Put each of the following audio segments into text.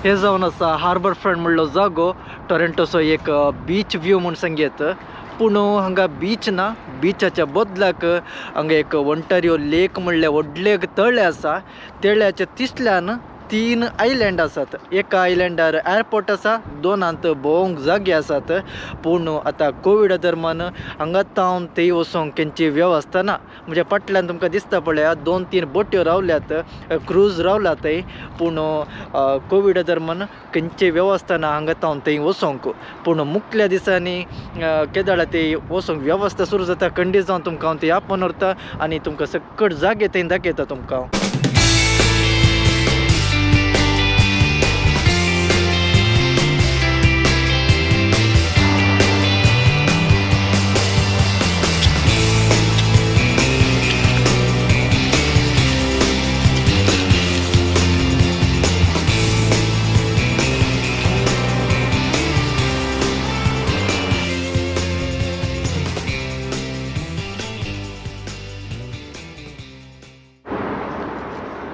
हे जावन आसा हार्बर फ्रंट म्हणलो जागो, टोरेंटोचो एक बीच व्यू म्हूण सांगयत. पूण हांगा बीच ना, बिचाच्या बदलाक हांगा एक ओंटारियो लेक म्हणल्यार व्हडलें एक तळें आसा. तळ्याच्या तिसल्यान 3 आयलँड आसात. एका आयलँडार एअरपोर्ट आसा, दोनांत भोंवंक जागे आसात. पूण आतां कोविडा दरम्यान हांगा तावन थंय वचोंक तेंची वेवस्था ना. म्हणजे फाटल्यान तुमकां दिसता पळया 2-3 बोट्यो रावल्यात, क्रूज रावला थंय. पूण कोविडा दरम्यान खंयची वेवस्था ना हांगा तावन थंय वचोंक. पूण मुखल्या दिसांनी केदळा थंय वचोंक वेवस्था सुरू जाता. खंडीत जावन तुमकां हांव थंय आपोवन व्हरता आनी तुमकां सकट जागे थंय दाखयता तुमकां.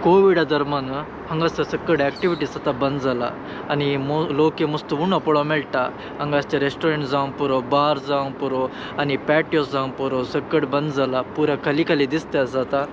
कोविडा दरम्यान हांगासर सकड एक्टिविटीज आतां बंद जाला आनी लोक मस्त उणो पळोवंक मेळटा. हांगासर रेस्टॉरंट जावं पुरो, बार जावं पुरो आनी पॅटियो जावं पुरो, सकड बंद जाला. पुरा खाली खाली दिसता आसा आतां.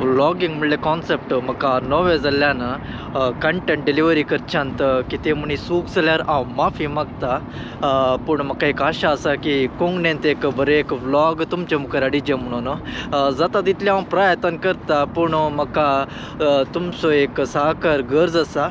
व्लॉगिंग म्हणलें कॉन्सेप्ट म्हाका नवें जाल्ल्यान कंटेंट डिलिव्हरी करच्यांत कितें म्हणी चूक जाल्यार हांव माफी मागता. पूण म्हाका एक आशा आसा की कोंकणींत एक बरें एक व्लॉग तुमचे मुखार हाडिचें म्हणून. जाता तितलें हांव प्रयत्न करता, पूण म्हाका तुमचो एक सहकार गरज आसा.